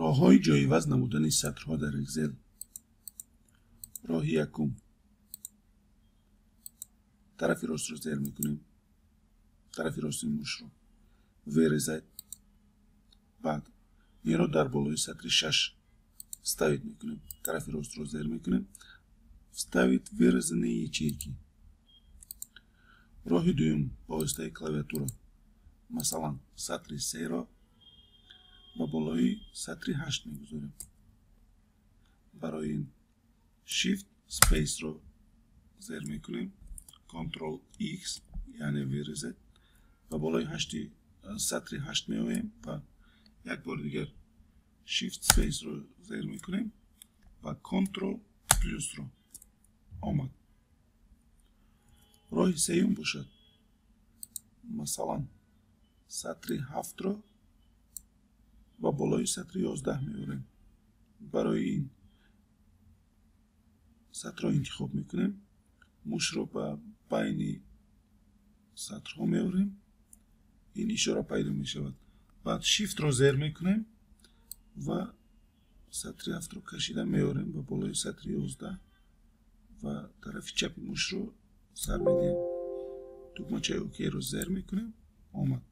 Роҳҳои ҷойиваз намудани сатрҳо дар Excel. Роҳи якум: тарафи ростро зер мекунем, тарафи рости мушро вырезать, баъд инро дар болои сатри 6 вставить мекунем. Тарафи ростро зер мекунем, вставить вырезанные ячейки. Роҳи дуюм: ба воситаи клавиатура, масалан, сатри 3-ро ба болои сатри 8 мегузорем. Барои ин Shift Space ро зер мекунем, Ctrl X, яъне вырезать, ба болои ҳашти сатри 8 меоем ва як бори дигар Shift Space ро зер мекунем ва Ctrl плюсро, омад. Роҳи сеюм бошад, масалан, сатри 7-ро ба болои сатри 11 меорем. Барои ин сатрро интихоб мекунем, мушро ба байни сатрҳо меорем, ин ишора пайдо мешавад, баъд Shift-ро зер мекунем ва сатри 7-ро кашида меорем ба болои сатри 11 ва тарафи чапи мушро сар медиҳем, тугмачаи ОК-ро зер мекунем, омад.